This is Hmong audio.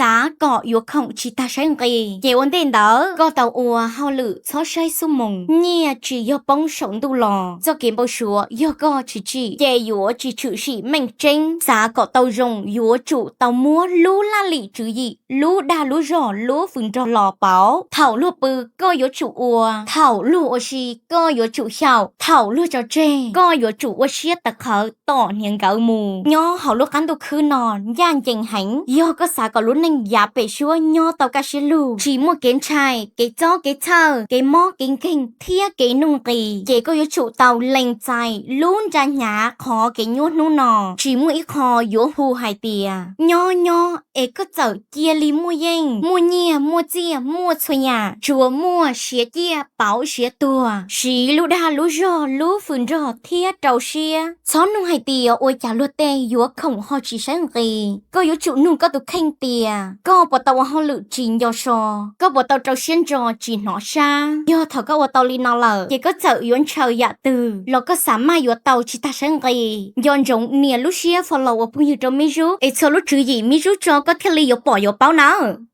xav kom yuav khoom tsis tag saib nqis, ces ua ntej ntawd koj tau ua hauj lwm txhob saib xuab moos. Nyiaj tsis yog poob saum ntuj los, txoj kev npau suav yog koj tsis tsim ces yuav tsis tshwm sim meej tseeb. Xav kom tau zoo yuav tsum tau muab lub laj lim tswv yim, lub dag lub zog, lub fws nrog los pauv. Thaum luag pw koj yuav tsum ua, thaum luag ua si koj yuav tsum xyaum, thaum luag tso tseg koj yuav tsum ua siab tawv qhawv tom hniav nkawd mus. Nyob hauv lub qab ntuj khwb no ncaj ncees heev, yog koj xav kom lub neej yav pem suab nyob tau kaj siab lug, tsis muaj kev ntshai, kev txob kev txhawj, kev mob kev nkeeg thiab kev nuj nqis, ces koj yuav tsum tau lees txais lub ntsa hnyav qhov kev nyuaj hnub no. Tsis muaj ib qho yuav hu hais tias nyob nyob es koj txawm cia li muaj yeej, muaj nyiaj, muaj txiaj, muaj txhua yam, tsuas muaj siav ciaj pauv siav tuag. Siv lub dag lub zog, lub fws nrog thiab rau siab. Txhob nug hais tias ua cas luag tej yuav khoom ho tsis saib nqis. Koj yuav tsum nug koj tus kheej tias koj puas tau ua hauj lwm tsis nco so, koj puas tau rau siab ntso tsis hnov sab. Yog thaum koj ua tau li no lawm ces koj txawm yuav ntshaw yam twg los koj xav maj yuav tau tsis tag saib nqis. Nco ntsoov nias lub siab follow ua phooj ywg rau Mib Zub es txhua lub tswv yim Mib Zub tso koj thiaj li yuav pom yuav paub nawb.